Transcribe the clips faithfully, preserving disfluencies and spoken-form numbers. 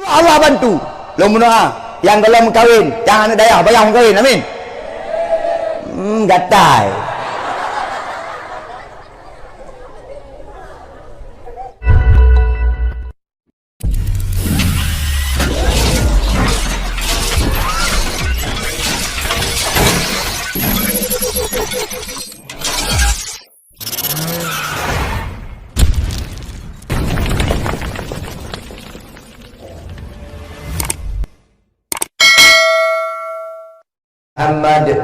Allah bantu. Lôn meudoa, nyang gohlom meukawen, nyang aneuk dayah, payah meukawen. Amin. Hmm, gatai. Muhammad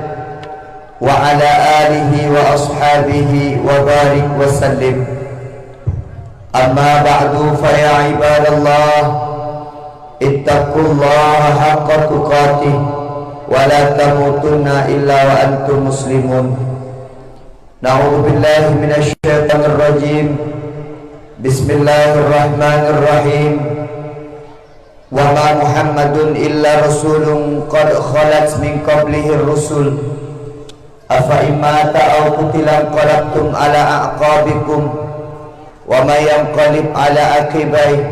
wa ala alihi wa ashabihi wa barik wa sallim. Amma ba'du, fa ya ibadallah, ittaqullaha haqqa tuqatih wa la tamutunna illa wa antum muslimun. Na'udzubillahi minasy syaithanir rajim. Bismillahirrahmanirrahim. Wa ma Muhammadun illa rasulun qad khalat min qablihir rusul. Afa in mata aw qutila inqalabtum ala a'qabikum. Wa may yanqalib ala aqibaihi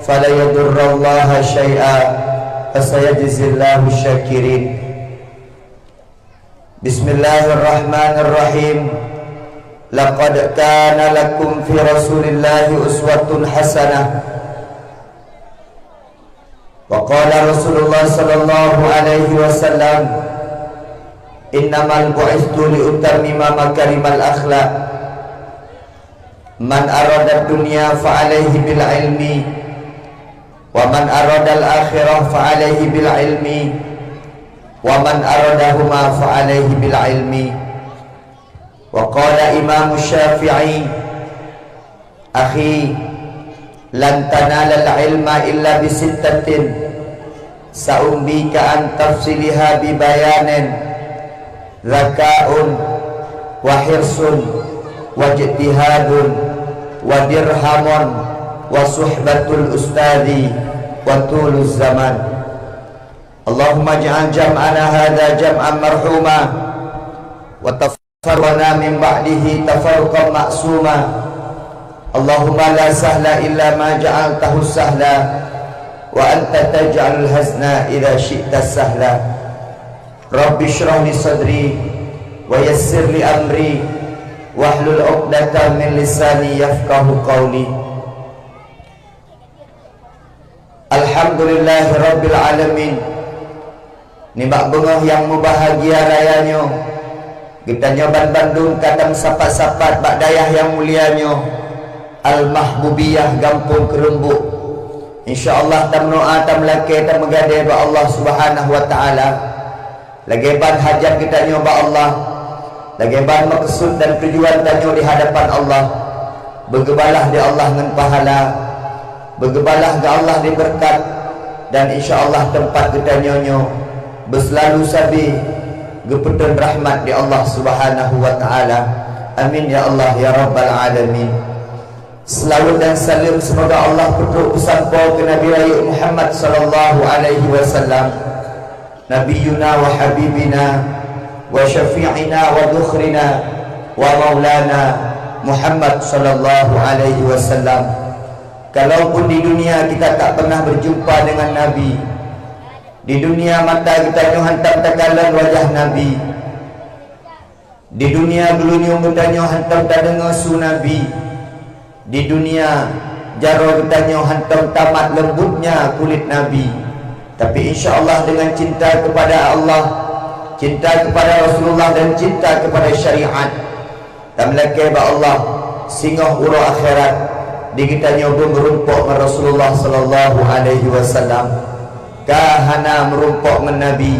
falan yadurrallaha syai'a. Wa sayajzillahu syakirin. Bismillahirrahmanirrahim. Laqad kana lakum fi Rasulillahi uswatun hasanah. Wa qala Rasulullah sallallahu alaihi wasallam, "Innamal bu'istu li utammima makarimal akhlaq. Man arada dunya fa alaihi bil ilmi, wa man aradal akhirah fa alaihi bil ilmi, wa man aradahuma fa alaihi bil ilmi." Wa qala Imam Syafi'i, "Akhi, lan tanalal ilma illa bi sittatin, sa'umbika an tafsiliha bi bayanin, dzaka'un, wa hirsun, wa ijtihadun, wa dirhamun, wa suhbatul ustadzi, wa tuluz zaman." Allahumma ij'al jam'ana hadza jam'an marhuma, wa taf- Farraqna min ba'dihi tafarruqan ma'suma. Allahumma la sahla illa ma ja'altahu sahla, wa anta taj'alul hazna idza syi'ta sahla. Rabbi shrah li sadri, wa yassir li amri, wahlul 'uqdatam min lisani yafqahu qawli. Alhamdulillahirabbil alamin. Nibak beungoh nyang meubahagia raya nyoe, geutanyoe banmandum ka tameusapat-sapat bak dayah nyang mulia nyoe, Al-Mahbubiyah, Gampông Keurumbuk. Insya Allah tameudoa, tameulakée, tameugadée bak Allah Subhanahu wa Taala. Lagée ban hajat geutanyoe bak Allah, lagée ban meukeusut dan tujuan tanyoe di hadapan Allah, beugeubalah di Allah ngon pahala, beugeubalah di Allah di beureukat, dan insya Allah teumpat geutanyoe nyoe beuseulalu sabe geupeutrön rahmat di Allah Subhanahu wa Taala. Amin ya Allah ya Rabbal Alamin. Seulaweuet dan saleuem seumoga Allah peutrok peusampoe keu Nabi Rayeuk Muhammad sallallahu alaihi wasallam, Nabiyuna wa habibina wa syafi'ina wa dzukhrina wa maulana Muhammad sallallahu alaihi wasallam. Kalaupun di dunia kita tak pernah berjumpa dengan Nabi, di dunia mata geutanyoe hantom takalon wajah Nabi, di dunia geulinyueng geutanyoe hantom tadeungoe su Nabi. Di dunia jaroe geutanyoe hantom tamat lembutnya kulit Nabi. Tapi insya Allah dengan cinta kepada Allah, cinta kepada Rasulullah dan cinta kepada syariat, tameulakée bak Allah, singoh uroe akhirat di geutanyoe beumeurumpok ngon Rasulullah sallallahu alaihi wasallam. Ka hana meurumpok ngon Nabi,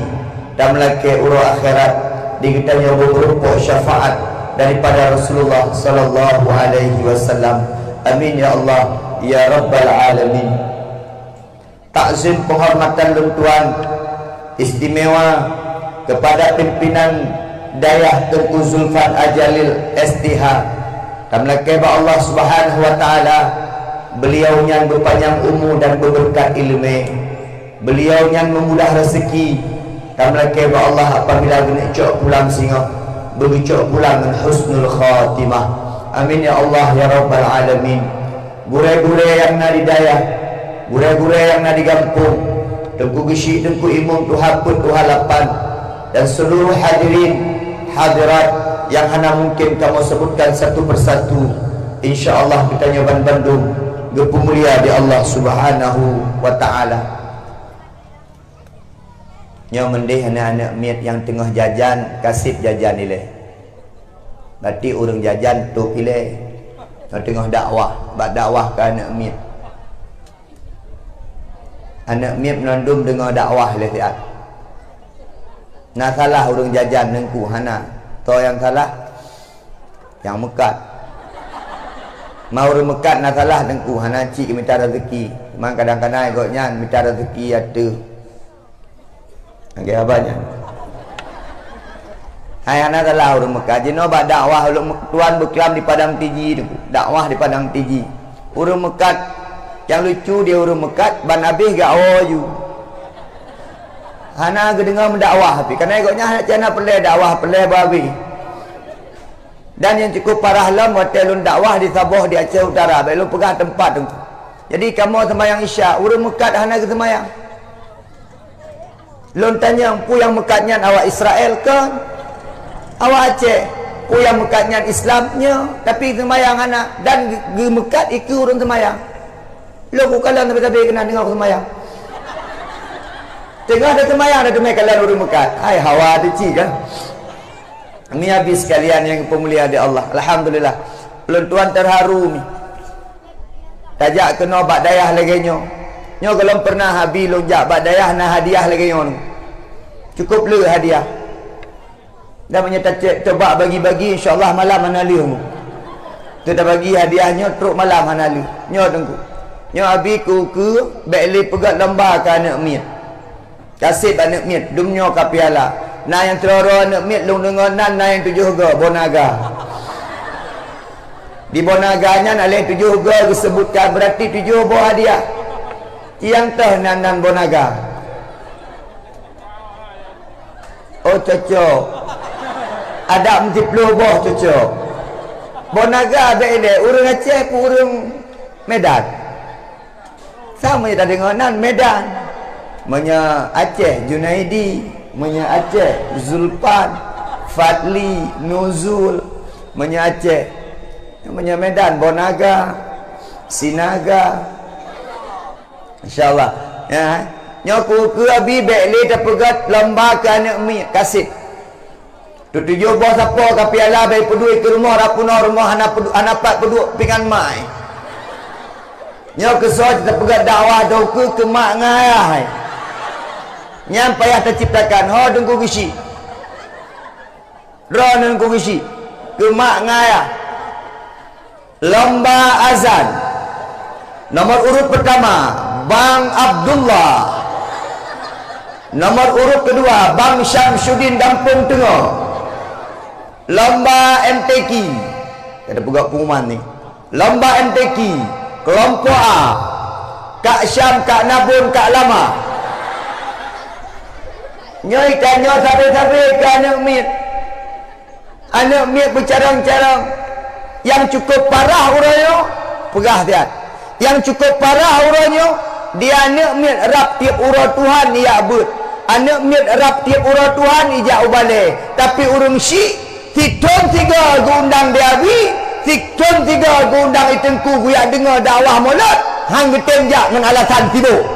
tameulakée uroe akhirat di geutanyoe beumeurumpok syafaat daripada Rasulullah sallallahu alaihi wasallam. Amin ya Allah ya Rabbal Alamin. Takzim penghormatan lôn tuan istimewa kepada pimpinan Dayah Teungku Zulfan Ajalil S T H. Tameulakée bak Allah Subhanahu wa Taala, beliau nyan beupanyang umu dan beubeureukat ileumé. Beliau nyan meumudah rezeki. Tameulakée bak Allah apabila geuneuk cok pulang singoh, beugeucok pulang ngon husnul khatimah. Amin ya Allah ya Rabbal Alamin. Gurée-gurée nyang na di dayah, Gurée-gurée nyang na di gampông, Teungku Geuchik, Teungku Imum, Tuha Peuet, Tuha Lapan, dan seluruh hadirin hadirat nyang hana mungkin kamoe seubutkan satu persatu, insya Allah geutanyoe banbandum geupeumulia di Allah Subhanahu wa Ta'ala. Nyoe meudeh aneuk-aneuk miet nyang teungoh jajan, ka sép jajan ilée. Berarti ureuëng jajan tôp ilée. Nyoe teungoh dakwah, bak dakwah keu aneuk miet. Aneuk miet meurandum deungoe dakwah lé siat. Na salah ureuëng jajan Teungku? Hana. Toh nyang salah? Nyang meukat. Ma ureuëng meukat na salah Teungku? Hana, cit mita rezeki. Memang kadang-kadang gobnyan mita rezeki ateueh. Lagée haba nyan. Hai, hana salah ureuëng meukat. Jinoe bak dakwah ulôn tuan beuklam di Padang Tiji Teungku. Dakwah di Padang Tiji. Ureuëng meukat, nyang lucu di ureuëng meukat, ban abéh geuwoe ju. Hana geudeungoe meudakwah pih. Kareuna gobnyan hana cana peureulée dakwah, peureulée bak abéh. Dan nyang cukup parah lom, watée lôn dakwah di Saboh di Aceh Utara, bék lôn peugah teumpat Teungku. Jadi kamoe seumayang Isya, ureuëng meukat hana geuseumayang. Lôn tanyong, peue nyang meukat nyan, awak Israel kon? Awak Aceh. Peue nyang meukat nyan, Islam? Nyo, tapi seumayang hana, dan geu-, geumeukat ikeue ureuëng seumayang. Lôn kukalon sabe-sabe keunan deungoe seumayang. Teungoh taseumayang, tateumé kalon ureuëng meukat. Hai, hawa teuci kan? Ini habis sekalian nyang peumulia di Allah. Alhamdulillah. Lôn tuan terharu mi. Tajak keunoe bak dayah lagée nyoe. Nyoe gohlom pernah abi lôn jak bak dayah na hadiah lagée nyoe. Cukup le hadiah. Dan meunyoe tacok coba bagi-bagi, insya Allah malam hana leuh mu. Teu tabagi hadiah nyoe trok malam hana leuh. Nyoe Teungku. Nyoe abi keu-keu bék le peugét lomba keu aneuk miet. Ka sép aneuk miet, dum nyoe ka piala. Na nyang sidroe-droe aneuk miet lôn deungoe nan, na nyang tujoh goe, boh naga. Di boh naga nyan aléh tujoh goe geuseubutkan, beurati tujoh boh hadiah. Nyang toh nan, nan boh naga. Oh, cocok. Adak meusiploh boh cocok. Boh naga bék ilée, ureuëng Aceh peue ureuëng Medan? Sama je tadeungoe nan Medan. Meunyoe Aceh Junaidi, meunyoe Aceh Zulpan, Fadli, Nuzul, meunyoe Aceh, meunyoe Medan Bonaga, Sinaga. Insya Allah. Ya. Nyoe keu-keu abi bék le tapeugét lomba keu aneuk miet, ka sép. Tujoh boh sapo ka piala bék peuduek keu rumoh, rapunoh rumoh hana peudu-, hana pat peuduek pingan mai. Nyoe keusoe tapeugét dakwah dong keu, keu mak ngon ayah hai. Nyan payah taciptakan ho Teungku Geuchik. Droeneuh Teungku Geuchik keu mak ngon ayah. Lomba azan. Nomor urut pertama, Bang Abdullah. Nomor urut kedua, Bang Syamsuddin Gampông Teungoh. Lomba M T Q. Ka tapeugah pengumuman ni. Lomba M T Q, kelompok A. Kak Syam, Kak Nabun, Kak Lama. Nyoe itanyoe sabe-sabe keu aneuk miet. Aneuk miet beucarông-carông. Nyang cukup parah uroe nyoe, peugah siat. Nyang cukup parah uroe nyoe, di aneuk miet rab tieb uroe Tuhan ijak beuet. Aneuk miet rab tieb uroe Tuhan ijak u balée. Tapi ureuëng syiek, sithon sigoe geuundang di abi, sithon sigoe geuundang i teungku geujak deungoe dakwah mulod, han geutem jak ngon alasan sibok.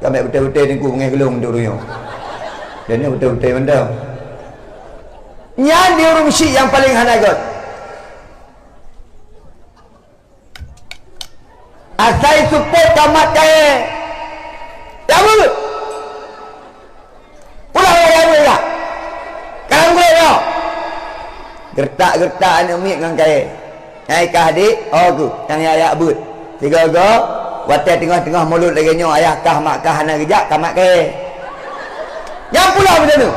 Ka meubeutôi-beutôi teungku beungéh geulong untuk ureuëng nyoe. Dan nyoe beutôi-beutôi mantong. Nyan di ureuëng syiek nyang paleng hana göt. Asai seupôt ka mat kayée, cabeuet! Pulang lagée ureuëng jak! Kalang gulét nyoe! Geuretak-geuretak aneuk miet ngon kayée. Hai kah dek, oh geuh, nyang jak-jak beuet. Sigoe-goe, watée teungoh-teungoh mulod lagée nyoe, ayah kah mak kah hana geujak, ka mat kayée. Nyang pulang beutôi nyoe.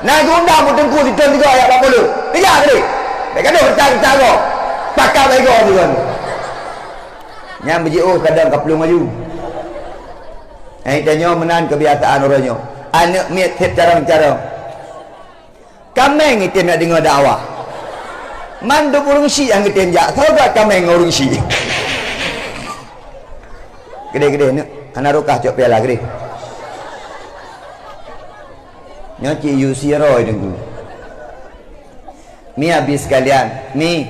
Na geuundang bak teungku sithon sigoe jak bak mulod. Geujak kah dek? Bék gadoh geuretak-geuretak goe. Pakat lagée goe sigoe nyoe. Nyan beujiôh kadang ka plueng aju. Hai tanyoe meunan keubiasaan uroe nyoe. Aneuk miet sép carông-carông. Kaméng item jak deungoe dakwah. Mandum ureuëng syiek nyang geutem jak, soe göt kaméng ngon ureuëng syiek. Keudeh-keudeh neuk, hana rukah cok piala keudeh. Nyoe cit yue siroi Teungku. Mi abi sekalian, mi,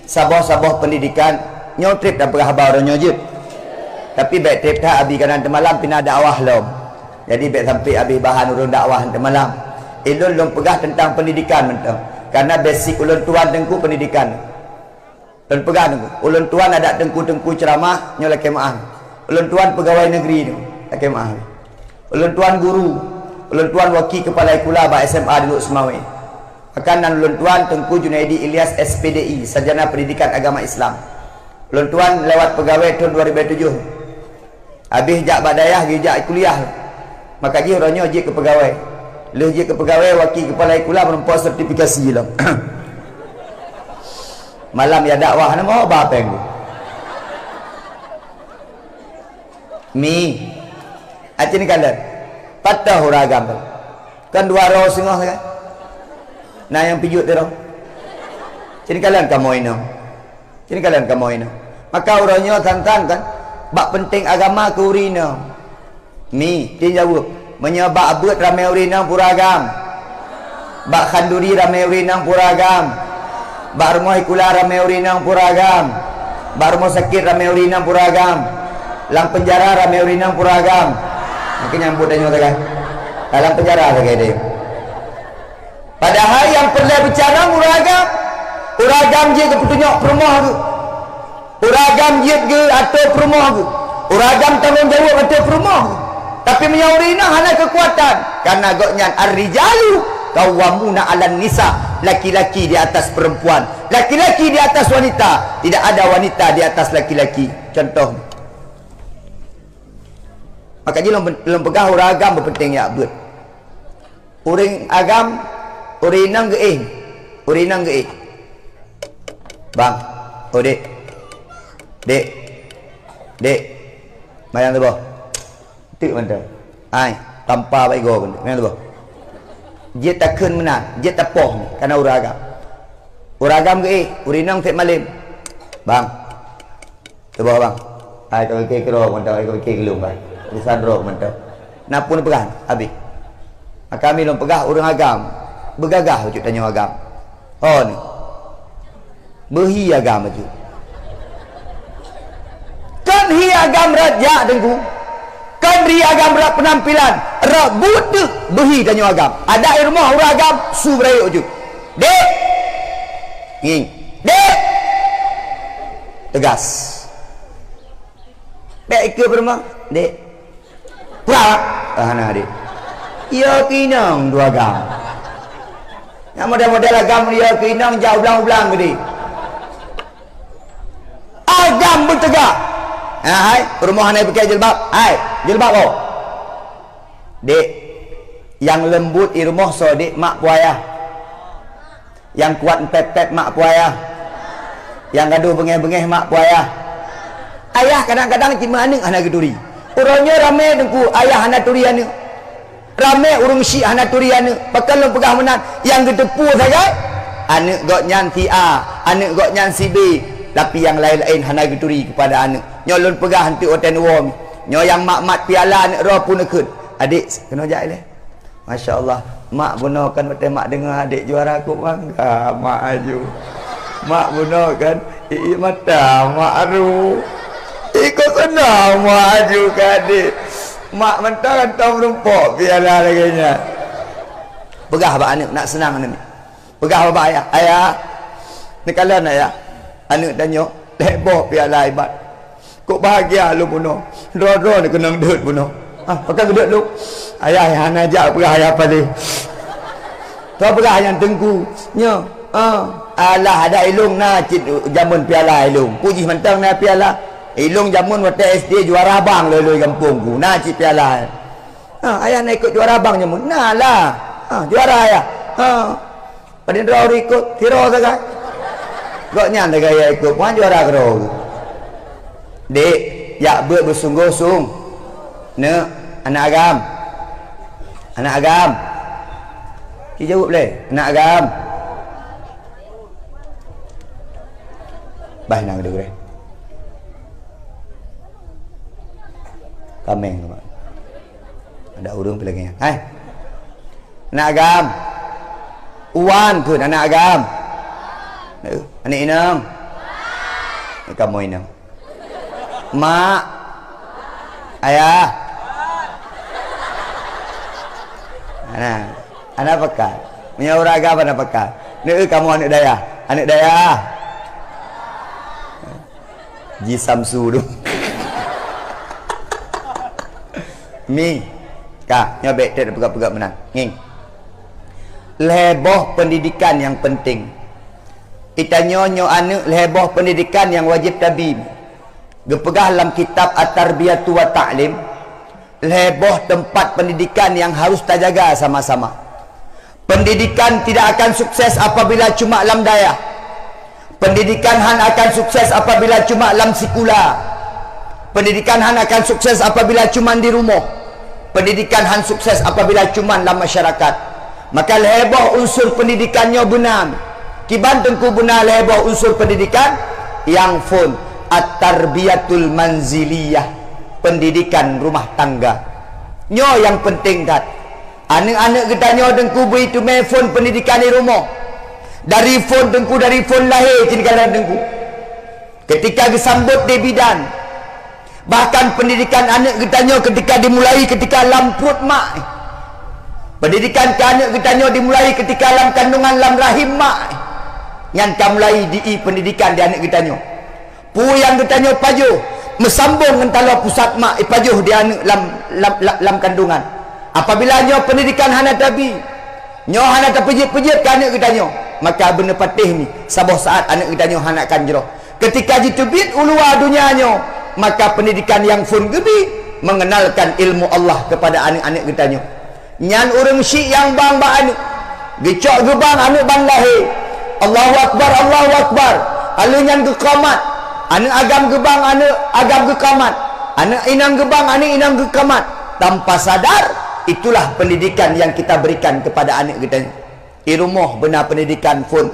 saboh-saboh pendidikan, nyoe treb tapeugah haba uroe nyoe jeuet. Tapi bèk treb that abi kanan teumalam pih na dakwah lom. Jadi bèk sampai abéh bahan ureueng dakwah teumalam. Ilôn lôn peugah teuntang pendidikan mantong. Karena basic ulôn tuan Teungku pendidikan. Lôn peugah Teungku, ulôn tuan adak teungku-teungku ceuramah nyoe lakèe meu'ah. Ulôn tuan peugawai negeri Teungku, lakèe meu'ah. Ulôn tuan guru, ulôn tuan waki keupala sikula bak S M A di Lhokseumawe. Maka nan ulôn tuan Teungku Junaidi Ilyas, S P D I, Sarjana Pendidikan Agama Islam. Ulôn tuan lewat peugawai thôn dua ribu tujoh. Abéh jak bak dayah geujak kuliah. Maka jih uroe nyoe jeuet keu peugawai. Lheueh jeuet keu peugawai, waki keupala sikula meurumpok sertifikasi lom. Malam ya dakwah na moh ba péng. Mi. Acin kalon. Patah ureueng agam tu. Kan dua roh singoh kan? Na nyang pijuet tu roh. Cin kalon kamoe inong. Cin kalon kamoe inong. Maka uroe nyoe tantang kan, bak peunteng agama keu ureueng inong. Mi, cin jaweueb. Meunyoe bak beuet ramé ureueng inong pura agam. Bak khanduri ramé ureueng inong pura agam. Bak rumoh sikula ramé ureueng inong pura agam. Bak rumoh sakét ramé ureueng inong pura agam. Lam peunjara ramé ureueng inong pura agam. Mungkin nyang buet tanyoe sagai. Dalam peunjara sagai deh. Padahai nyang peureulèe beucarông ureueng agam. Ureueng agam jeuet geupeutunyok peurumoh geuh. Ureueng agam jeuet geuatô peurumoh geuh. Ureueng agam tanggông jaweueb ateueh peurumoh geuh. Tapi meunyoe ureueng inong hana keukuatan, karena gobnyan ar-rijalu qawwamuna 'alan nisa, laki-laki di atas perempuan, laki-laki di atas wanita, tidak ada wanita di atas laki-laki. Contoh. Maka jih lôn, lôn peugah ureueng agam beupeunteng jak beuet. Ureueng agam, ureueng inong geuéh. Ureueng inong geuéh. Bang, oh dek. Dek. Dek. Mayang tuboh. Teuk mantong. Ai, tampa bak igoe keuneuk. Mayang tuboh. Jeuet takheun meunan, jeuet tapoh, kana ureueng agam. Ureueng agam geuéh, ureueng inong sép malém. Bang. Tuboh bang. Ai ka pike keudroe mantong, ai ka pike keulung bang. Urusan droe mantong. Na pun peugah, habéh. Maka mi lôn peugah ureueng agam. Beugagah bacut tanyoe agam. Ho ni. Beuhi agam bacut. Kon hi agam rot jak Teungku. Kon hi agam rot peunampilan. Rot buet teuk beuhi tanyoe agam. Adak i rumoh ureueng agam su beurayeuk bacut. Dek! Ngieng. Dek! Tegas. Bèk ikeue peurumoh, dek. Pura. Ah, hana, dek. Yo keu inong dua agam. Nyang model-model agam yo keu inong jak ublang-ublang geude. Agam beuteugah. Ha, hai, peurumoh hana pike jilbab. Hai, jilbab oh. Dek, nyang leumbot i rumoh soe dek, mak po ayah? Nyang kuat meutet-tet mak po ayah? Nyang gadôh beungéh-beungéh mak po ayah? Ayah kadang-kadang cit meu aneuk hana geuturi. Uroe nyoe ramé Teungku ayah hana turi aneuk. Ramé ureueng syik hana turi aneuk. Pakon lôn peugah meunan? Nyang geuteupeue sagai, aneuk gobnyan si A, aneuk gobnyan si B, tapi nyang laén-laén hana geuturi keupada aneuk. Nyoe lôn peugah eunteuk watèe neuwoe mi. Nyoe nyang mat-mat piala aneuk droe pun neukheun. Adek, keunoe jak ilèe. Masya Allah, mak bunoe kan watèe mak deungoe adek juara kok bangga mak aju. Mak bunoe kan, ié mata mak aru. Ikot seunang mak aju keu adek. Mak mantong gantong meurumpok piala lagèe nyan. Peugah bak aneuk, nak seunang aneuk. Peugah bak ayah, "Ayah, neukalon ayah, aneuk tanyoe lhèe boh piala ibat. Kok bahagia lôn bunoe, droe-droe neukeunong deuet bunoe." "Ah, pakon geudeuet lôn?" "Ayah, ayah hana jak peugah ayah paleng." "Soe peugah nyan Teungku?" "Nyoe." "Ah, alah, adak ilôn na cit jameun piala ilôn. Peue jih mantong na piala. Ilôn jameun watèe S D juara bang loi-loi gampông ku. Na cit piala." "Ha, ayah na ikot juara bang jameun?" "Na lah." "Ha, juara ayah?" "Ha." Padahai droe ikot, sidroe sagai. Gobnyan sagai nyang ikot, wan juara keudroe. Dek, jak beuet beusunggoh-sung. Neuk, aneuk agam. Aneuk agam. Ci jaweueb lé, aneuk agam. Bah, nang deh. Tameng, Mak. Ada ureuëng pih lagée nyan. Hai. Aneuk agam. Wan kheun aneuk agam. Aneuk inong. Kamoe inong. Mak. Ayah. Ana. Ana pakat. Meunyoe ureuëng agam ana pakat. Neu kamoe aneuk dayah. Aneuk dayah. Ji Samsu tu. Mi. Ka, nyoe bék treb peugah-peugah meunan. Ngieng. Lhée boh pendidikan nyang penting. Itanyoe nyoe aneuk lhée boh pendidikan nyang wajéb tabi. Geupeugah lam kitab At-Tarbiyatu wa Ta'lim, lhée boh teumpat pendidikan nyang harus tajaga sama-sama. Pendidikan tidak akan sukses apabila cuma lam dayah. Pendidikan han akan sukses apabila cuma lam sikula. Pendidikan han akan sukses apabila cuma di rumoh. Pendidikan han sukses apabila cuma lam masyarakat. Maka lhée boh unsur pendidikan nyoe beuna. Kiban teungku beuna lhée boh unsur pendidikan? Nyang phon, at-tarbiyatul manziliyah, pendidikan rumah tangga. Nyoe nyang penting that. Aneuk-aneuk geutanyoe teungku bri teumé phon pendidikan di rumoh. Dari phon teungku, dari phon lahé cit kala teungku. Ketika geusambot di bidan, bahkan pendidikan aneuk geutanyoe ketika dimulai ketika lam pruet mak. Pendidikan keu aneuk geutanyoe dimulai ketika lam kandungan, lam rahim mak. Nyan ka mulai di pendidikan di aneuk geutanyoe. Peue nyang geutanyoe pajoh meusambong ngon taloe pusat mak ipajoh di aneuk lam, lam, lam, lam kandungan. Apabila nyoe pendidikan hana tabi, nyoe hana tapeujeuet-peujeuet keu aneuk geutanyoe, maka beuneupatéh mi saboh saát aneuk geutanyoe hana akan jroh. Ketika jiteubiet u luwa donya nyoe, maka pendidikan nyang phon geubi mengenalkan ilmu Allah kepada aneuk-aneuk geutanyoe. Nyan ureuëng syiek nyang bang bak aneuk. Geucok geubang aneuk ban lahé. Allahu Akbar, Allahu Akbar. Alheuh nyan geukamat. Aneuk agam geubang aneuk agam geukamat. Aneuk inong geubang aneuk inong geukamat. Tanpa sadar, itulah pendidikan yang kita berikan kepada aneuk geutanyoe. I rumoh beuna pendidikan phon.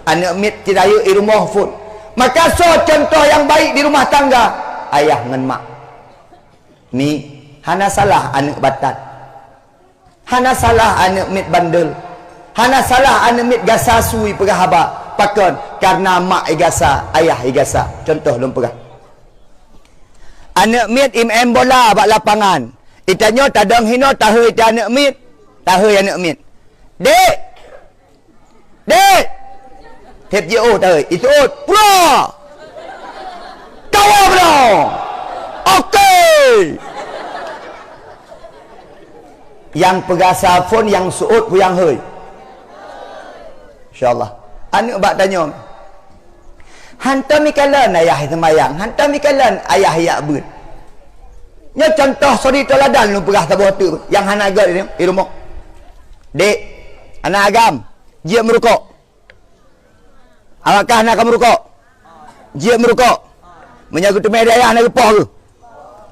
Aneuk miet ci rayeuk i rumoh phon. Maka soe contoh nyang baik di rumah tangga? Ayah ngon mak. Mi, hana salah aneuk batat. Hana salah aneuk miet bandel. Hana salah aneuk miet gasa su ipeugah haba. Pakon? Karena mak igasa, ayah igasa. Contoh lôn peugah. Aneuk miet imeu'en bola bak lapangan. Itanyoe tadong hinoe tahôi aneuk miet. Tahôi aneuk miet. Dek! Dek! Thép jiôh tahôi, iseuôt, "Pura! Kawa bunoe! Oke!" Nyang peugasa phon nyang seuôt peue nyang hôi. Insya Allah. Aneuk bak tanyoe, "Hantom ikalon ayah seumayang, hantom ikalon ayah jak beuet." Nyoe contoh suri teuladan lôn peugah saboh teuk nyang hana gét di rumoh. Dek, aneuk agam, jeuet meurukok. Awak kah na ka meurukok? Jeuet meurukok. Meunyoe geuteumé di ayah na geupoh geuh.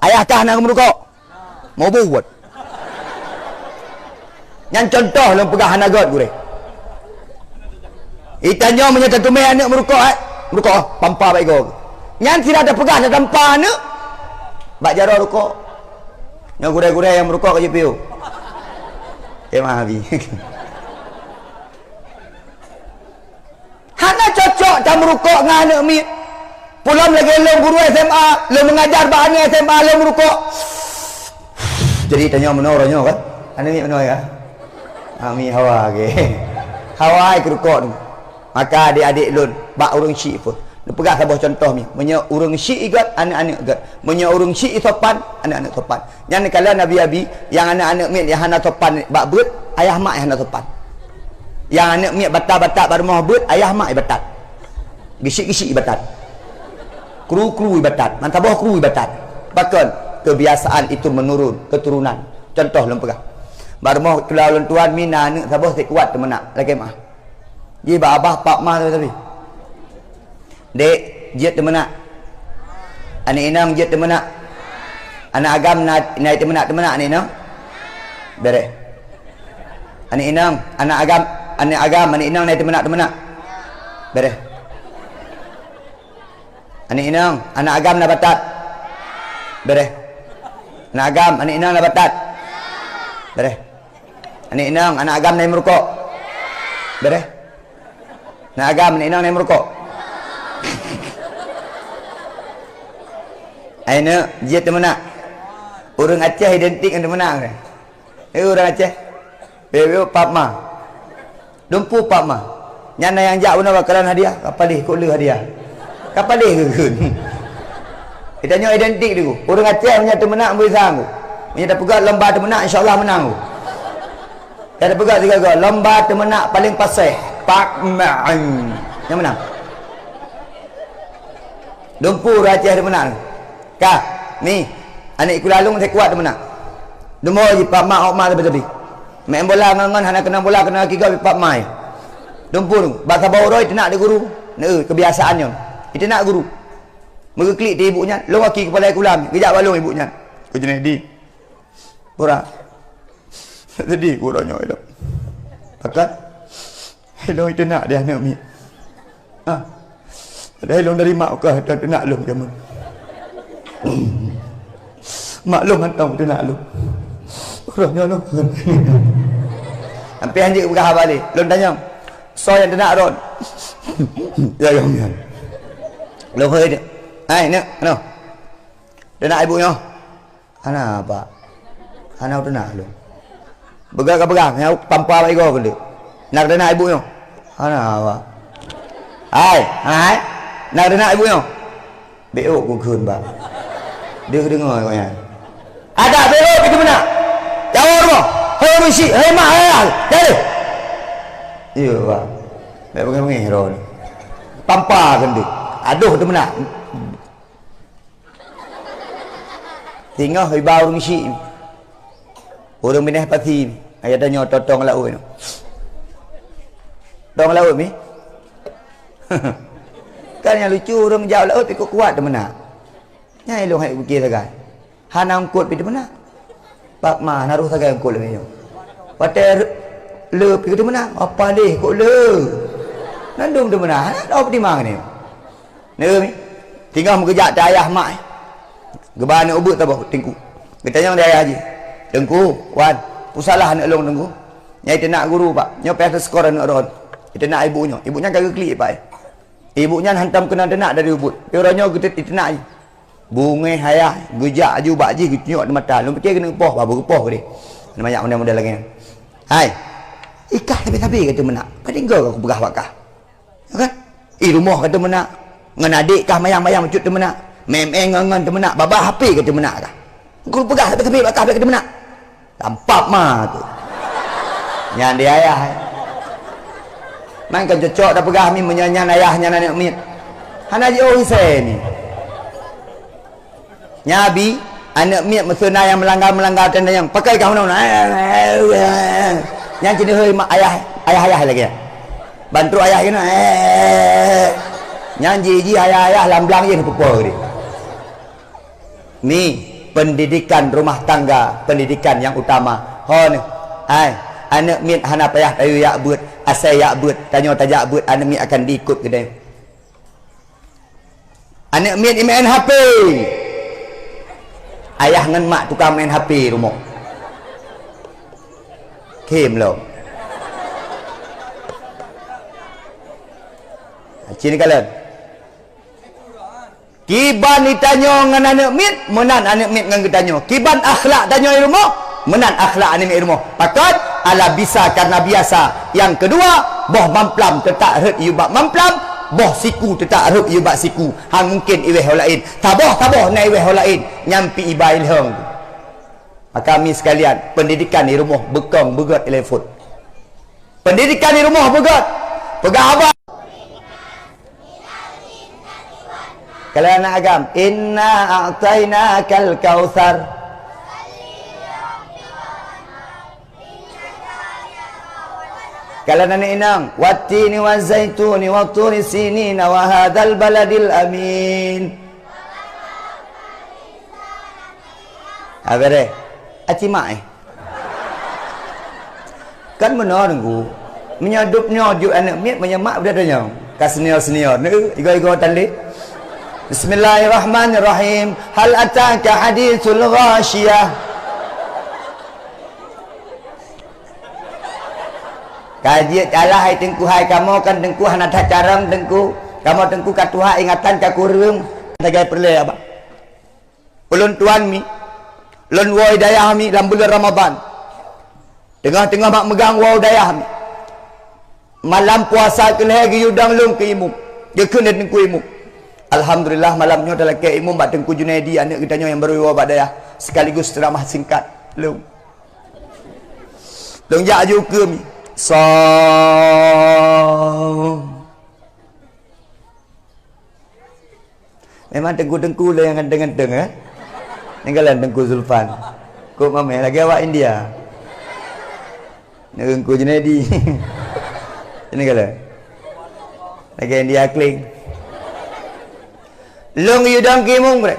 Ayah kah na ka meurukok? Meubuet. Nyan contoh lôn peugah hana gét gurée. Itanyoe meunyoe tateumé aneuk meurukok, eh, meurukok, pampa bak igoe. Nyan sira tapeugah tatampa aneuk bak jaroe rukok. Nyoe gurée-gurée nyang meurukok ka jipiôh. Kemah abi. Hana cocok tameurukok ngon aneuk miet. Peulom lagée lôn guru S M A, lôn meungajar bak aneuk S M A lôn meurukok. Jadi tanyoe meunoe uroe nyoe kan? Aneuk miet meunoe ya? Ami hawa ge. Hawa ai keurukok tu. Maka adik-adik lôn bak ureuëng syiek phon. Neupeugah saboh contoh mi. Meunyoe ureuëng syiek gét, aneuk-aneuk gét. Meunyoe ureuëng syiek sopan, aneuk-aneuk sopan. Nyan kala nabi-abi nyang aneuk-aneuk miet nyang hana sopan bak beuet, ayah mak nyang hana sopan. Nyang aneuk miet batat-batat bak rumoh beuet, ayah mak batat. Geusyik-geusyik batat. Kru-kru batat, meusaboh kru batat. Pakon? Kebiasaan itu menurun, keturunan. Contoh lôn peugah. Bak rumoh teulau lôn tuan mi na aneuk saboh si kuat teumeunak, lakée meu'ah. Jih bak abah pap ma tapi. Dek, jeuet teumeunak. Aneuk inong jeuet teumeunak. Aneuk agam na, na teumeunak-teumeunak aneuk inong. Bereh. Aneuk inong, aneuk agam, aneuk agam, aneuk inong na teumeunak-teumeunak. Bereh. Aneuk inong, aneuk agam na batat. Bereh. Aneuk agam, aneuk inong na batat? Bereh. Aneuk inong, aneuk agam na meurukok? Bereh. Aneuk agam, aneuk inong na meurukok? Hai neuk, jeuet teumeunak. Ureueng Aceh identik ngon teumeunak. Eh, ureueng Aceh. Beu-beu pap ma. Dumpu pap ma. Nyan na nyang jak bunoe bak kalon hadiah, ka paléh kok le hadiah. Ka paléh keukeuen. Geutanyoe identik teungku. Ureueng Aceh meunyo teumeunak beu sang. Meunyo tapeugah lomba teumeunak, insya Allah meunang. Ka tapeugah sigoe-goe, lomba teumeunak paléng paséh. Pak Maeng. Nyang meunang. Dumpu ureueng Aceh teumeunak. Ka, mi, aneuk sikula lôn sai kuat teumeunak. Dumpu jih pap ma, ôk ma sabe-sabe. Main bola ngon-ngon hana keunong bola, keunong gaki gob pap ma. Dumpu tu, bak saboh uroe iteunak di guru. Neu, kebiasaan nyoe. Iteunak guru. Meugeuklik di ibu nyan, lôn aki keupala sikula, geujak bak lôn ibu nyan. Keu Junaidi. Pura. Sedih ku uroe nyoe ilong. Pakon? Ilong iteunak di aneuk miet. Ah. Padahai ilong dari mak kah teunak lôn jameun. Mak lôn hantom teunak lôn. Uroe nyoe lôn. Sampai hanjeuet peugah haba lé. Lôn tanyong, "Soe nyang teunak droen?" Ya, ya, ya. Lôn hôi dia. "Hai, neuk, ano. Teunak ibu nyoe?" "Hana, Pak. Hana teunak lôn." "Beugah ka beugah, nyang pampa bak igoe keuneuk. Na teunak ibu nyoe?" "Hana, Pak." "Hai, hai. Na teunak ibu nyoe?" "Beu kukheun, Pak." Dia keudeueng kok nyan. "Ada beu keu teumeunak. Jawa rumoh. Hei ureueng syiek, hei mak, hei ayah. Jadi." "Iya, Pak." Bèk beungéh-beungéh droe. Pampa keuneuk. Adoh teumeunak. Singoh iba ureueng syiek. Ureueng binéh pasi. Ayah tanyoe totong laôt nyoe. Tong laôt mi? Kan nyang lucu ureueng jak laôt ikôt kuat teumeunak. Nyan ilong hai piké sagai. Hana eungkôt pi teumeunak. Pak ma, hana roh sagai eungkôt lagèe nyoe. Watèe re-, le pi teumeunak, apa leh kok le? Nan dum teumeunak, hana ada peutimang ni. Neu mi, tinggai meugeujak teu ayah mak, eh. Geuba aneuk ubeuet saboh teungku. Geutanyong di ayah jih, "Teungku, wan, peue salah aneuk lôn teungku?" "Nyan iteunak guru, Pak. Nyoe payah teuseukor aneuk droen. Iteunak ibu nyoe." Ibu nyan ka geuklik, Pak, eh. Ibu nyan hantom keunong teunak dari ubeuet. Uroe nyoe geutet iteunak jih. Beungéh ayah, geujak aju bak jih geutunyok di mata. Lôn piké keuneuk poh, bah beupoh keudeh. Aneuk manyak model-model lagèe nyan. Hai, ikah sabe-sabe ka teumeunak. Padahai goe ka kupeugah bak kah. Ya kan? Ih, rumoh ka teumeunak. Ngon adék kah mayang-mayang bacut teumeunak. Mé-mé ngon-ngon teumeunak. Babah hapé ka teumeunak kah. Engkau peugah sabe-sabe bak kah ka teumeunak. Tampap ma tu. Nyan di ayah, eh. Man kan cocok tapeugah mi meunyoe nyan ayah nyan aneuk miet. Hana jiôh isé ni. Nyan abi, aneuk miet meuseu na nyang meulanggar-meulanggar teuntang nyang pakai kah meunan. Nyan cit hôi mak ayah, ayah-ayah lagèe nyan. Ban trok ayah keunan. Nyan jih-jih ayah-ayah lam blang jih neupeupô geude. Ni, pendidikan rumah tangga, pendidikan nyang utama. Ho nyoe, hai, aneuk miet hana payah tayue jak beuet, asai jak beuet, tanyoe tajak beuet, aneuk miet akan diikot keudeh. Aneuk miet imain H P. Ayah ngon mak tukang main H P rumoh. Khém lom. Cit kalon. Kiban geutanyoe ngon aneuk miet, meunan aneuk miet ngon geutanyoe. Kiban akhlak tanyoe i rumoh, meunan akhlak aneuk miet i rumoh. Pakon? Ala bisa karena biasa. Nyang keudua, boh mamplam teutak rhot yue bak mamplam, boh siku teutak rhot yue bak siku. Han mungken iweh ho laén. Saboh-saboh na iweh ho laén, nyan pih iba ilhong. Maka mi sekalian, pendidikan i rumoh beukong beugöt ilée phon. Pendidikan i rumoh beugöt. Peugah haba. Kalau aneuk agam, "Inna a'tainakal kautsar." Kalau aneuk inong, "Wattini wazaituni wa turi sinina wa hadzal baladil amin." Habéh deh. Aci mak, eh. Kan meunoe Teungku. Meunyoe dub nyoe jeuet aneuk miet, meunyoe mak beuda tanyong. Ka senior-senior, neu, igoe-igoe tan lé. Bismillahirrahmanirrahim. Hal ataka haditsul ghasyiyah. Ka jeuet alah hai Teungku, hai kamoe kan Teungku hana that carông Teungku. Kamoe Teungku ka tuha ingatan ka kureueng. Sagai peureulée abang. Ulôn tuan mi, lôn woe dayah mi lam buleuen Ramadhan. Teungoh-teungoh mak meugang woe dayah mi. Malam puasa keu lhée geuyue dong lôn keu imum. Geukheun lé Teungku imum. Alhamdulillah, malam nyoe talakée imum bak Teungku Junaidi, aneuk geutanyoe nyang barô woe bak dayah, sekaligus ceramah singkat lôn. Lôn jak aju ukeue mi. Song. Memang teungku-teungku lé nyang ganteng-ganteng, eh? Ninggalan Teungku Zulfan. Kok mameh lagée awak India. Teungku Junaidi. Ninggalan. Lagée India Kling. Lôn yue dong keu imum, brek.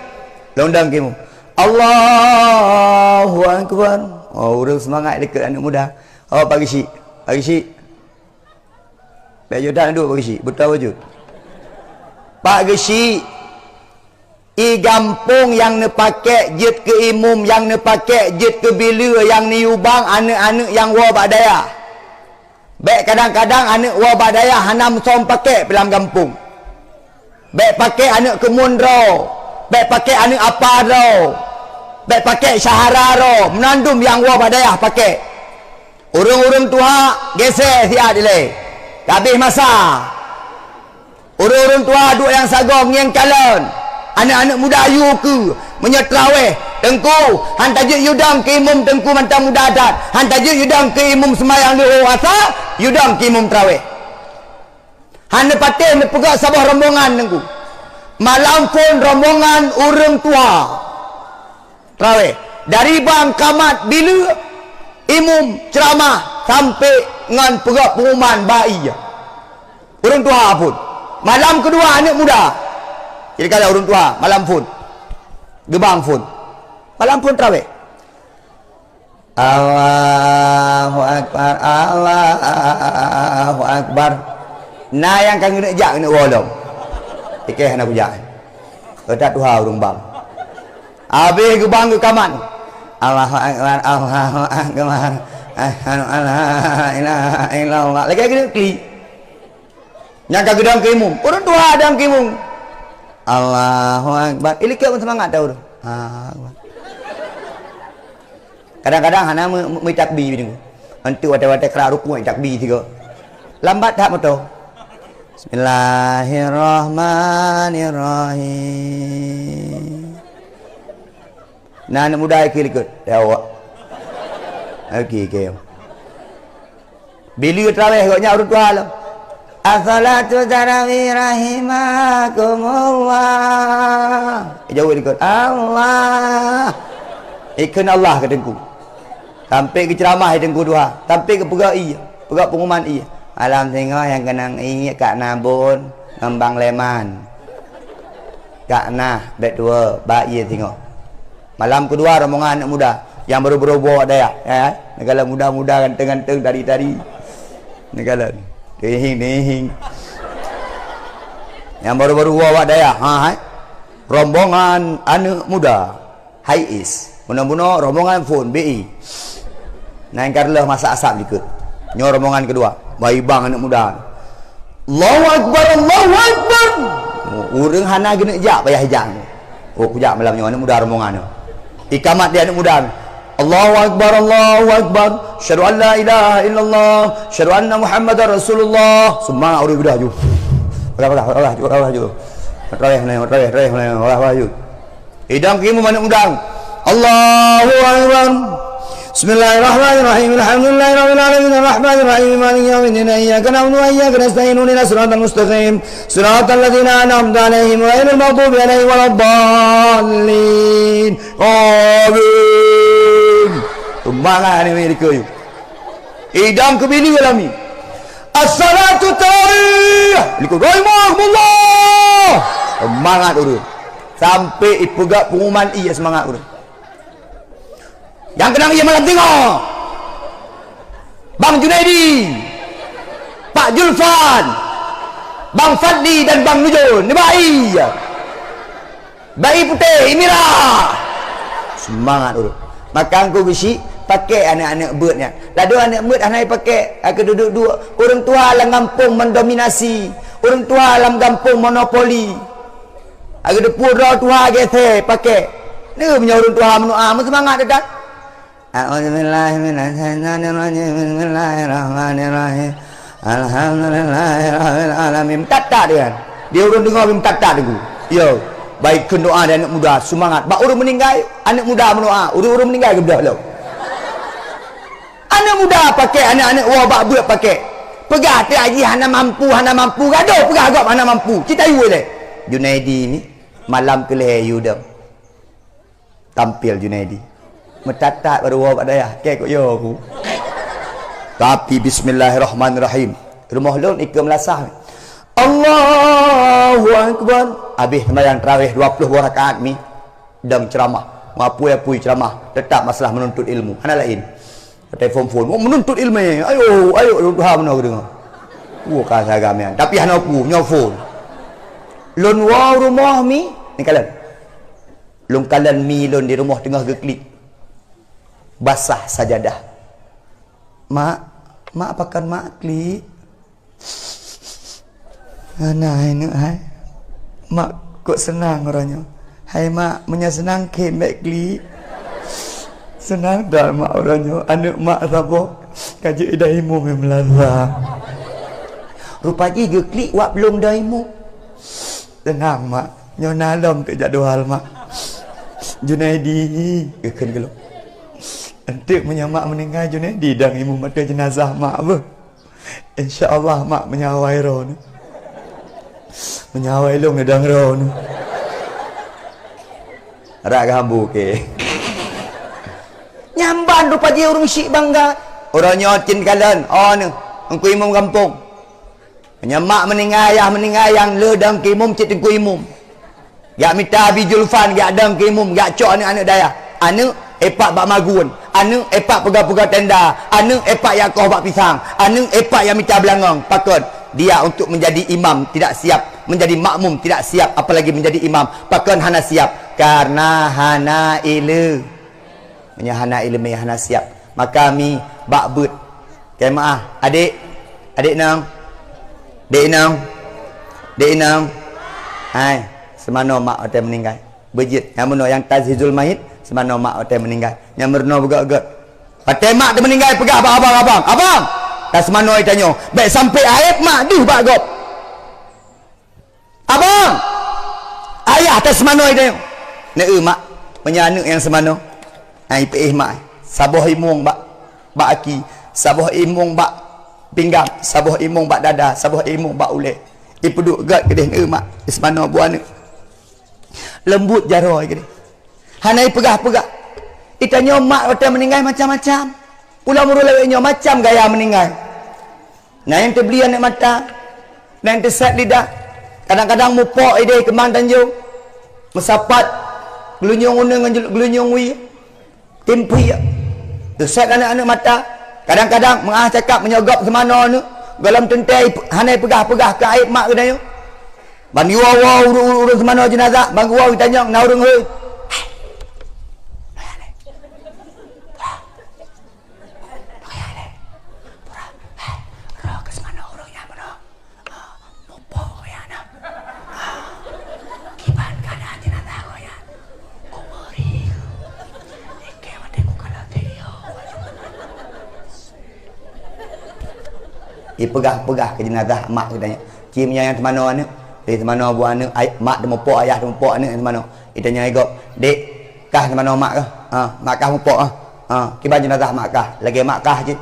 Lôn dong keu imum. Allahu Akbar. Oh, ureuëng seumangat dikeue aneuk muda. Oh, Pak Geuchik. Pak Geuchik. Bèk jeuet that duek Pak Geuchik, beutôi bacut. Pak Geuchik, i gampông nyang neupakék jeuet keu imum, nyang neupakék jeuet keu bileue, nyang neuyue bang aneuk-aneuk nyang woe bak dayah. Bèk kadang-kadang aneuk woe bak dayah hana meusom pakék lam gampông. Bèk pakék aneuk keumuen droe, bèk pakék aneuk apa droe, bèk pakék syahara droe, meunan dum nyang woe bak dayah pakék. Ureuëng-ureuëng tuha, geusék siat ilée. Ka habéh masa. Ureuëng-ureuëng tuha duek nyang sagoe ngieng calon. Aneuk-aneuk muda yue keue, meunyoe trawéh, Teungku, han tajeuet yue dong keu imum Teungku mantong muda that. Han tajeuet yue dong keu imum seumayang leuhô asa, yue dong keu imum trawéh. Hana patéh neupeugah saboh rombongan Teungku. Malam phon rombongan ureuëng tuha. Trawéh. Dari bang kamat bileue imum ceuramah sampai ngon peugah pengumuman bak ie. Ureuëng tuha phon. Malam keudua aneuk muda. Jadi kalau ureuëng tuha malam phon. Geubang phon. Malam phon trawéh. Allahu Akbar, Allahu Akbar. Na nyang ka geuneuk jak geuneuk woe lom. Ikeh hana kujak. Keutat tuha ureuëng bang. Habéh geubang geukamat. Allahu Akbar, Allahu Akbar. Asyhadu an la ilaha illallah. Lagée geuneuk klik. Nyang ka geudong keu imum. Ureuëng tuha dong keu imum. Allahu Akbar. Ilikot pun seumangat dah ureuëng. Ha, Akbar. Kadang-kadang hana meu-, meu-, meutakbi deungoe. Enteuk watée-watée krak rukuk takbi sigoe. Lambat that moto. Bismillahirrahmanirrahim. Na aneuk muda ikeu likot. Ya Allah. Okey, okey. Bila traweh gobnyan ureuëng tuha lom. As-salatu tarawih rahimakumullah. Jaweueb likot. Allah. Ikheun Allah keu teungku. Sampai geuceuramah teungku tuha. Sampai geupeugah ie. Peugah pengumuman ie. Malam singoh nyang keunong ie Kak Nabon ngon Bang Leman. Kak nah, bèk tuwoe, ba ie singoh. Malam keudua rombongan aneuk muda nyang baru-baru woe dayah, eh, neukalon muda-muda ganteng-ganteng tari-tari. Neukalon. Tihing-tihing. Nyang baru-baru woe bak dayah, ha, hai. Rombongan aneuk muda. Hai is. Bunoe-bunoe rombongan phon B I. Nyan ka reuloh masak asam dikeue. Nyoe rombongan keudua. Ba i bang aneuk muda. Allahu Akbar, Allahu Akbar. Ureuëng hana geuneuk jak payah ijak. Oh, kujak malam nyoe aneuk muda rombongan nyoe. Ikamat di aneuk muda. Allahu Akbar, Allahu Akbar. Asyhadu an la ilaha illallah. Asyhadu anna Muhammadar Rasulullah. Semangat ureuëng geudah ju. Peugah, peugah, peugah ju, peugah ju. Traweh, traweh, traweh, traweh ju. Idang keu imum aneuk muda. Allahu Akbar. Bismillahirrahmanirrahim. Alhamdulillahirabbil alamin. Arrahmanirrahim. Maliki yaumiddin. Iyyaka na'budu wa iyyaka nasta'in. Ihdinas siratal mustaqim. Siratal ladzina an'amta 'alaihim ghairil maghdubi 'alaihim waladdallin. Amin. Sumbangan ni, mi, dikeue. Idang keu bini lami. As-salatu tarawih. Likot, rahimakumullah. Seumangat ureuëng. Sampai ipeugah pengumuman ie seumangat ureuëng. Nyang keunong ie malam singoh. Bang Junaidi. Pak Julfan. Bang Fadli dan Bang Nujun. Nibak ie. Bayi putéh, mirah. Seumangat ureueng. Maka Teungku Geuchik, pakèk aneuk-aneuk beuet nyan. Ladôm aneuk beuet hana jipakék, ka duek-duek. Ureueng tuha lam gampông mendominasi. Ureueng tuha lam gampông monopoli. Ka geuteupeue droe tuha geusé pakék. Nyoe meunyoe ureueng tuha meudoa, meuseumangat that. A'udzubillahi minasyaitonirrajim. Bismillahirrahmanirrahim. Alhamdulillahirabbil alamin. Meutat-tat dia. Dia ureueng deungoe meutat-tat Teungku. Yo. Baik kheun doa dari aneuk muda, seumangat. Bak ureueng meuninggai, aneuk muda meudoa. Ureueng-ureueng meuninggai geubeudoh lom. Aneuk muda pakék, aneuk-aneuk woe bak beuet pakék. Peugah teuh jih hana mampu, hana mampu. Gadoh peugah gob hana mampu. Cit ayue lé. Junaidi ni malam keu lhèe yue dong. Tampil Junaidi. Meutat-tat baru woe bak dayah. Kèe kok yo ku. Tapi bismillahirrahmanirrahim. Rumoh lôn ikeu meulasah. Allahu Akbar. Abéh seumayang tarawih dua ploh boh rakaat mi. Dong ceuramah. Meuapui-apui ceuramah. Teutap masalah meununtut ilmu. Hana laén. Watèe phôn-phôn. Oh, meununtut ilmu. Ayo, ayo, lôn tuha meunoe geudeungoe. Woe ka saga mian. Tapi hana peue, nyoe phôn. Lôn woe rumoh mi. Ni kalon. Lôn kalon mi lôn di rumoh teungoh geuklik. Basah sajadah. "Mak, mak pakon mak klik?" "Hana hai neuk hai. Mak kok seunang uroe nyoe." "Hai mak, meunyoe seunang khém bèk klik." "Seunang that mak uroe nyoe, aneuk mak saboh ka jeuet idong imum nyang meulasa." Rupa jih geuklik wak belom dong imum. "Seunang mak, nyoe na lom teuk jadwal mak." "Junaidi," geukheun geulom. "Enteuk meunyoe mak meuninggai Junaidi dong imum ateueh jeunazah mak beuh." "Insya Allah mak, meunyoe awai droeneuh." "Meunyoe awai lôn dong droeneuh." Rak geuhambu ke. Nyan ban rupa jih ureueng syik bangga. Uroe nyoe cit kalon, oh neuh, Teungku Imum gampông. Meunyoe mak meuninggai, ayah meuninggai, nyang lheueh dong keu imum cit Teungku Imum. Jak mita Abi Julfan, jak dong keu imum, jak cok aneuk-aneuk dayah. Aneuk epak bak magun, aneuk epak peugah-peugah tenda, aneuk epak jak koh bak pisang, aneuk epak jak mita beulangong. Pakon? Dia untuk menjadi imam tidak siap, menjadi makmum tidak siap, apalagi menjadi imam. Pakon hana siap? Karena hana ileumèe. Meunyoe hana ileumèe, hana siap, maka mi bak beuet. Keu meu'ah, adék, adék inong, dék inong, dék inong. Hai, seumanoe mak watèe meuninggai. Beujeuet, nyang meunoe nyang tajhizul mayit, seumanoe mak watèe meuninggai. Nyang meurunoe beugèt-gèt. Watèe mak teuh meuninggai, peugah bak abang-abang, "Abang, taseumanoe tanyoe, bèk sampoe aéb mak deuh bak gob." "Abang! Ayah taseumanoe tanyoe." "Neu mak, meunyoe aneuk nyang seumanoe." Hai, peuéh mak, saboh imong bak, bak aki, saboh imong bak pinggang, saboh imong bak dada, saboh imong bak ulèe. Ipeuduek gèt keudéh, "Neu mak, seumanoe buet aneuk." Leumbut jaroe keudéh. Hana ipeugah-peugah. Itanyoe mak watèe meuninggai macam-macam. Pulang ureueng lawét nyoe macam gaya meuninggai. Na nyang teubli aneuk mata, na nyang teusat lidah, kadang-kadang mupok idéh keumang tanjong, meusapat geulunyong uneung ngon geulunyong wie, timphi, teusat aneuk-aneuk mata, kadang-kadang meu'ah cakap meunyoe gob seumanoe aneuk, gohlom teuntèe hana peugah-peugah keu aéb mak geutanyoe. Ban geuwoe-woe ureueng-ureueng seumanoe jeunazah, ban geuwoe geutanyong na ureueng hôi. Roh keu seumanoe ureueng nyang meunoe. Ah, mupok ya na. Ah, kiban keuadaan jeunazah roh nyan. Kuburi. Ikeu watèe kukalon teuh yo. Ipeugah-peugah keu jeunazah mak geutanyoe. Ci meunyoe nyang seumanoe aneuk, di seumanoe buet aneuk, ai-, mak teumupok, ayah teumupok aneuk nyang seumanoe. Itanyong lé gob, "Dek, kah seumanoe mak kah?" "Ha, mak kah mupok ah." "Ha, kiban jeunazah mak kah?" "Lagèe mak kah cit."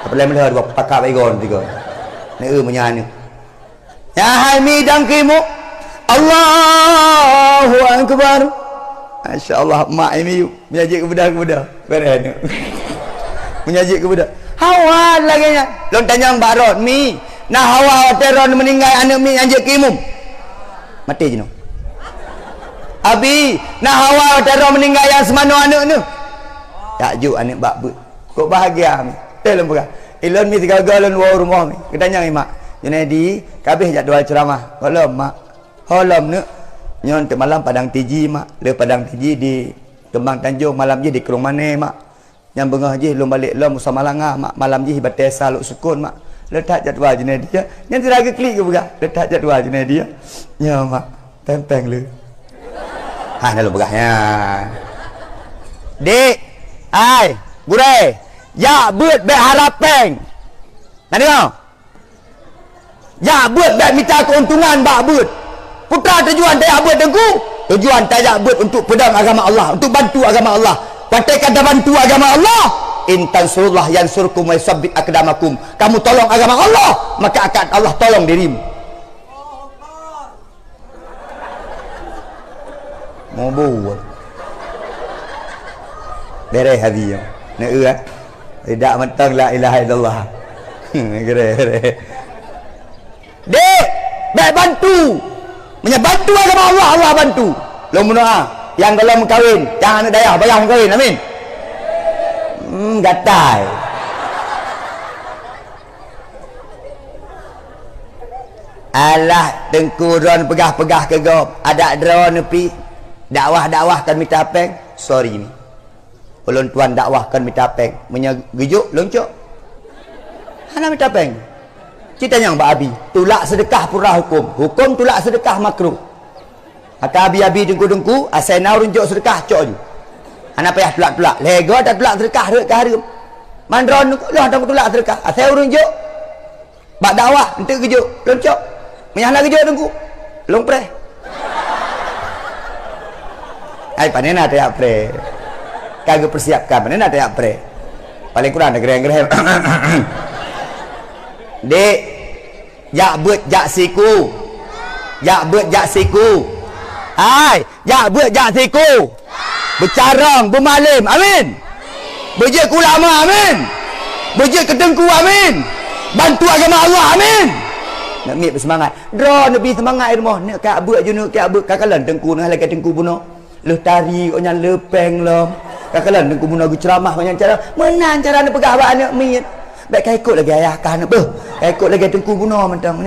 Apalai meulheueh dua pakat bak igoe tiga. Neu meunyoe aneuk. Nyan hai mi dang keu imum. Allahu Akbar. Masya Allah, mak mi meunyoe jeuet keu beudôh, keu beudôh. Beureh aneuk. Meunyoe jeuet keu beudôh. Hawa lagèe nyan. Lôn tanyong bak rot, "Mi, na hawa watèe droeneuh meuninggai aneuk mi nyang jeuet keu imum?" Maté jinoe. "Abi, na hawa watèe droeneuh meuninggai nyang seumanoe aneuk neuh?" Jak jok aneuk bak beuet. Kok bahagia mi. Teuh lôn peugah. Ilôn mi sigoe-goe lôn woe u rumoh mi. Geutanyong lé mak, "Junaidi, ka abéh jadwal ceuramah?" "Gohlom, mak." "Ho lom neuk?" Nyoe teuk malam Padang Tiji, mak. Le Padang Tiji di Kembang Tanjong, malam jih di Krueng Mané, mak. Nyang beungoh jih lôn balek lom u Samalanga, mak. Malam jih batée sa Lhoksukon, mak. Le that jadwal Junaidi, ya. Nyan sira geuklik geupeugah. Le that jadwal Junaidi, ya. Nyoe, mak. Péng-péng le. Hah, na lôn peugah, ya. Dik, ai, gurée, jak beuet bék harab péng. Na deungoe? Jak beuet bék mita keuntungan bak beuet. Peue tujuan tajak beuet, Teungku? Tujuan tajak beuet untuk peudong agama Allah, untuk bantu agama Allah. Watée ka tabantu agama Allah, in tansurullah yansurkum wa yusabbit aqdamakum. Kamu tolong agama Allah, maka akan Allah tolong dirimu. Mubur. Beres hati nyoe. Neu, eh? Tidak mantong la ilaha illallah. Beres, beres. Dek, bék bantu. Meunyoe bantu agama Allah, Allah bantu. Lôn meudoa, nyang gohlom meukawen, nyang aneuk dayah, bagaih meukawen. Amin. Hmm, gatai. Alah, Teungku droeneuh peugah-peugah keu gob, adak droeneuh pih dakwah-dakwah kon mita péng. Sorry ni. Ulôn tuan dakwah kon mita péng. Meunyoe geujok, lôn cok. Hana mita péng. Cit tanyong bak Abi, tulak seudeukah peue huköm? Huköm tulak seudeukah makruh. Maka abi-abi, teungku-teungku, asai na ureuëng jok seudeukah, cok ju. Hana payah tulak-tulak. Lhée goe tatulak seudeukah rhot ka hareuem. Man droeneuh lôn hana kutulak seudeukah. Asai ureuëng jok, bak dakwah, eunteuk geujok, lôn cok. Meunyo hana geujok, teungku, lôn preh. Ai, pane na tajak preh. Ka geupeursiapkan, pane na tajak preh. Paléng kurang na geureng-geureng. Dek, jak beuet jak siku. Jak beuet jak siku. Hai, jak beuet jak siku. Beucarông, beumalém. Amin. Beujeuet keu ulama. Amin. Beujeuet keu teungku. Amin. Bantu agama Allah. Amin. Neuk miet beuseumangat. Droeneuh bi seumangat i rumoh. Neuk kajak beuet ju, neuk kajak beuet. Ka kalon teungku nyan lagée teungku bunoe. Lheueh tari awak nyan le péng lom. Ka kalon teungku bunoe geuceuramah awak nyan cara. Meunan cara neupeugah bak aneuk miet. Bék ka ikot lagée ayah kah aneuk beuh. Ka ikot lagée teungku bunoe mantong.